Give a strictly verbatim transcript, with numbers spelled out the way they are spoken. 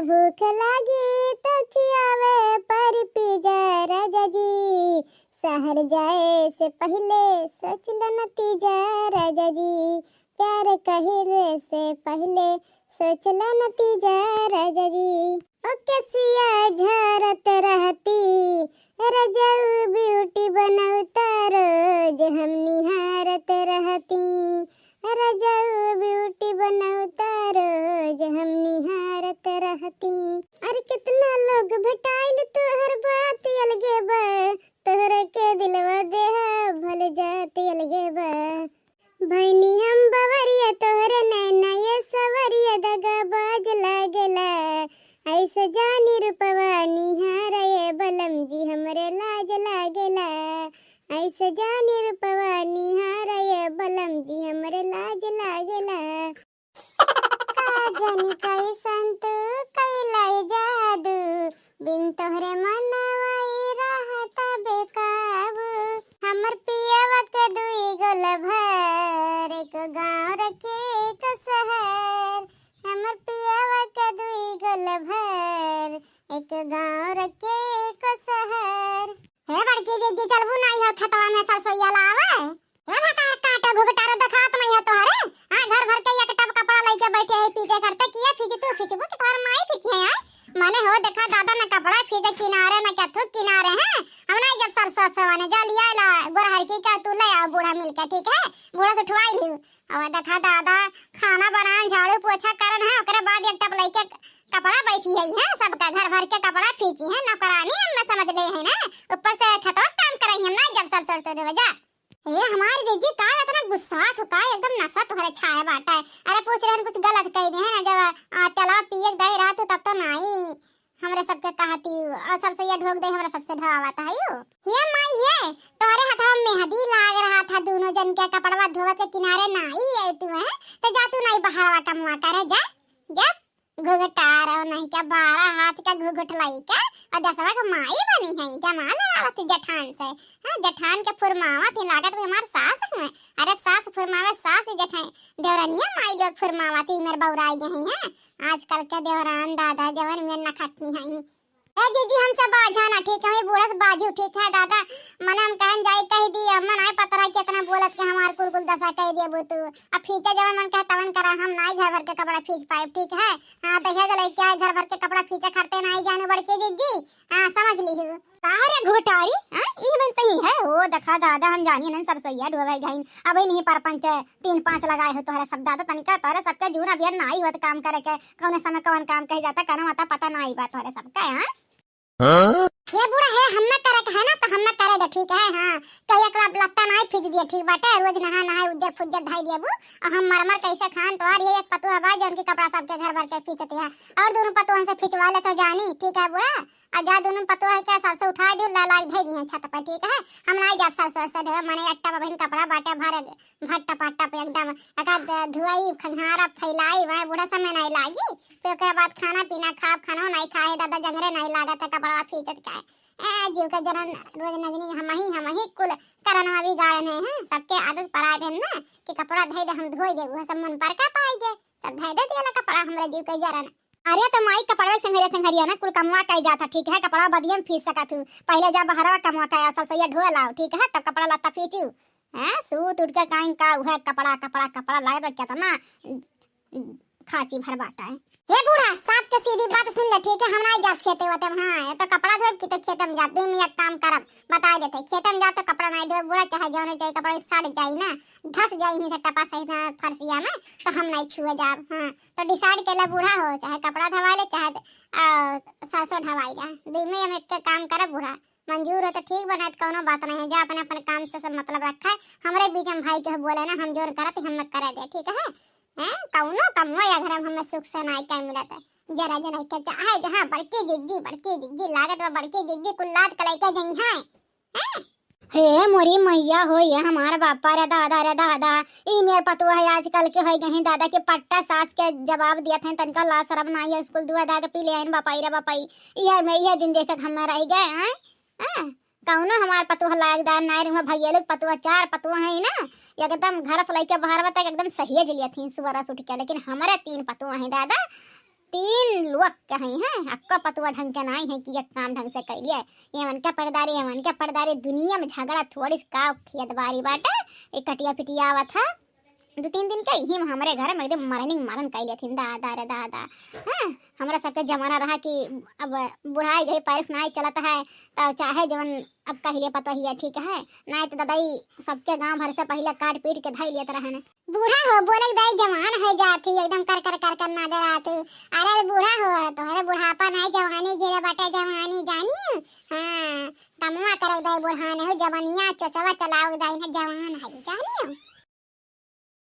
भूख लागे तो खियावे पर पीजा राजा जी, शहर जाए से पहिले सोच ल नतीजा राजा जी, प्यार कहिले से पहिले सोच ल नतीजा राजा जी। ओ केसिया झारत रहती, रजऊ ब्यूटी बनौता रोज हम निहारत रहती, रजऊ ब्यूटी बनौता रोज हम निहारत रहती। अरे कितना लोग भेटाइल, तोहर बात अलगे बा, तोहरे के दिलवा देहा भल जात अलगे बा। भैनी हम बवरिया तोहरे नैना ये सवरिया दगाबाज लागेला। ऐसे जानी रूपवा निहार ये बलम जी हमरे लाज लागेला। ऐसे जानी रूपवा निहार ये बलम जी हमरे लाज लागेला। का जानी कैसन तू कैला जादू, बिन तोहरे मनवा ई रहत बेकाबू। हमर पियवा के दुई गो लभर, एक गाँव रखे एक शहर। हमर पियवा के दुई गो लभर, एक गाँव रखे एक शहर। हे बड़की दीदी, चलबू नाई हो खेतवा में सरसोईया लावे? हे भतार काटे घुघटारे देखात नाई हो तोहरे? हाँ, घर भर के एक टब कपड़ा लइके बैठे है, पीछे करते किया फींचतू फींचबू कि तोहर माई फींची है, आय? मने हो देखा दादा, न कपड़ा फींचे किनारे, न क्या थू किनारे हैं। हम नाई जब सरसों से वाने जा लिया ला, गोरहर की का तू ले आओ बूढ़ा मिलके, ठीक है? बूढ़ा से उठवाई लियो। अब देखा दादा, खाना बनान, झाड़ू पोछा करन है, ओकरे बाद एक टब लइके कपड़ा बैठी है, हैं? सबका घर भर के कपड़ा फींची है, नौकरानी हम समझ ले है ना, ऊपर से खेतवा काम करई हम ना जब सरसों से जा। ए हमारी जीजी का इतना गुस्सा हो का, एकदम नशा तोहरे छाया बाटा है। अरे पूछ रहे हैं कुछ गलत कह दे है ना, जब आ, चला पिए के दही रहत तब तो नाई हमरे सबके कहती, और सबसे ये ढोक दे, हमरा सबसे ढवावत है यू। ये माई ये, तोहरे हथवा में मेहंदी लाग रहा था, दोनों जन के कपड़वा धोवत के किनारे नाई है तू, हैं? तो जा तू नाई बहरवा कमवा करे, जा, जा। घुघटार और नहीं क्या, बारह हाथ का घुघुट लइके और दसवा के माई बनी है, जमाल लड़ावत जेठान से। हाँ, जेठान के फुरमावत ही लागत भी हमार सास हुए। अरे सास फुरमावे सास ही जेठान, देवरनिया माई लोग फुरमावत ही मेरे बौराई गई हैं। आजकल के देवरान दादा जवन में नखटनी है। ए जीजी, हमसे बाझा ना, ठीक है, बूढ़ा से बाझू, ठीक है दादा। मने हम कहन जाई कह दी, अम्मा नाई पतरा के इतना बोलत के हमार कुल कुल दशा कह दिए बुतू। अब फीचे जवन मन कहे तवन करा, हम नाई घर भर के कपड़ा फीच पाए, ठीक है? हाँ, तो हे जलाई क्या घर भर के कपड़ा फीचे खरते नाई जाने बड़के जीजी। हाँ, समझ ली हूँ। का रे घोटारी, हाँ, ई बन तई है? ओ देखा दादा, हम जानी नन सरसोईया ढोवे गइन। अबे नहीं परपंच तीन पाँच लगाए हो तोहरे सब दादा, तनिका तोहरे सबके जून अबियन नाई होत काम करे के। कौने समय कौन काम कह जाता, कनो आता पता नाई बा तोहरे सबका, हाँ? हाँ? हे बूढ़ा, हे हम्मे करे के है ना, तो हम्मे करे दे, ठीक है? हाँ, कई एक लत्ता नाई फीच दिए, ठीक बाटे? रोज नहा नहाए उज्जर फुज्जर धाई दिए बू। और हम मरमर कैसे खान तोहार ये एक पतुआ बा, जो उनकी कपड़ा सबके घर भर के फीचती है। और दोनों पतुअन से फीचवा ले तो जानी, ठीक है बूढ़ा? और जा दोनों पतुआ के सरसों उठा दियो, ला ला धई दिए छत पर, ठीक है? हम नाई जाब सरसों से ढेर, मने एक टब अबहिन कपड़ा बाटे भर भट्टा पट्टा पे एकदम एका द-, धुआई, खंघारा फैलाई, वहाँ बूढ़ा समय नहीं लागी। फिर ओकरे बाद खाना पीना खाब, खाना नहीं खाए, दादा जंगरे नहीं लागत है, कपड़ा फीचत का है। ए, जीव के जरन रोज नजनी हम ही, हम ही कुल करनवा बिगाड़न है, हैं? सबके आदत परा देन ना कि कपड़ा धई दे, हम धोई दे, वह सब मन पर का पाएगे, सब धई दे दिया कपड़ा हमरे जीव के जरन। अरे तो माई कपड़वे संघरिया संघरिया ना कुल कमवा कई जात है, ठीक है? कपड़ा बदियम फीच सकत हूँ, पहले जब बहरवा कमवा कया सरसोईया ढोए लाओ, ठीक है? तब कपड़ा लत्ता फीचू। हैं, सूत उठ के काइन का उहे कपड़ा, कपड़ा, कपड़ा, लागे तो केतना खांची भर बाटा है। हे बूढ़ा, साफ के सीधी बात सुन ले, ठीक है? हम नाई जाब खेते वते में, हाँ, ये तो कपड़ा धोब की तो खेते में जाब, दू में एक काम करब, बताई देते, खेते में जाब तो कपड़ा नाई धोब बूढ़ा, चाहे जौने चाहे कपड़ा सड़ जाई ना, धस जाई ही से टपा सही ना फरसिया में, तो हम नाई छुए जाब, हाँ। तो decide कर ले बूढ़ा हो, चाहे कपड़ा धोवाई ले, चाहे, आ, सरसों ढवाई ले, दू में हम एक के काम करब बूढ़ा। मंजूर हो तो ठीक बा, नाहीं त कौनो बात नहीं है, जा अपने अपने काम से सब मतलब रखा है। हमरे बीच में भाई के बोले ना, हम जोर करत हम करे दे, ठीक है? हैं, कौनो कमवा या घर में हमें सुख से नाई कहीं मिलत है। जरा जरा के चाहे जहाँ बड़की जिज्जी, बड़की जिज्जी लागत बा, बड़की जिज्जी कुल लाद के लेके जई हैं। हैं? हे मोरी मैया हो, ये हमार बापा रे दादा रे दादा, ई मेर पतोह है आजकल के होई गई दादा के पट्टा सास के जवाब दिया थे, तनिका ला शरम नाई है, स्कूल दुआ दादा पी ले आइन बापाई रे बापाई, इहे में इहे दिन देखे के हमें रह गए हैं। हैं? कौनो हमार पतोह लायकदार नाई रहुआ, भैया लोग पतोह, चार पतोह हैं ना, एकदम घर से लेके बाहर तक एकदम सहिए जलिया थी सुबह रस उठ के, लेकिन हमारे तीन पतोह हैं दादा, तीन लोग के हैं, हैं, अक्का पतुआ ढंग के नाई है कि एक काम ढंग से कैलिए। ये मन के पटदारी, ये मन के पटदारी, दुनिया में झगड़ा थोड़ी सा का खेत बारी बाटे, एक कटिया पिटिया आवत है। दो तीन दिन के यही में हमरे घर में एकदम मरनिंग मरन कैले थिन, दादा रे दादा। हाँ, हमरा सबके जमाना रहा कि अब बुढ़ाई गई, पैर नाई चलत है, तो चाहे जवन अब कहले पतोहिया ठीक है, नाई तो दादा ई सबके गांव भर से पहले काट पीट के धई लेत रहन। बूढ़ा हो, बोले दाई जवान है जाती, एकदम कर कर कर कर ना डरात। अरे बूढ़ा हो, तोहरे बुढ़ापा नाई, जवानी गिरे बाटे जवानी, जानी? हाँ, कमवा करे दाई बुढ़ान हो, जवनिया चोचवा चलाओ दाई ने जवान है, जानी?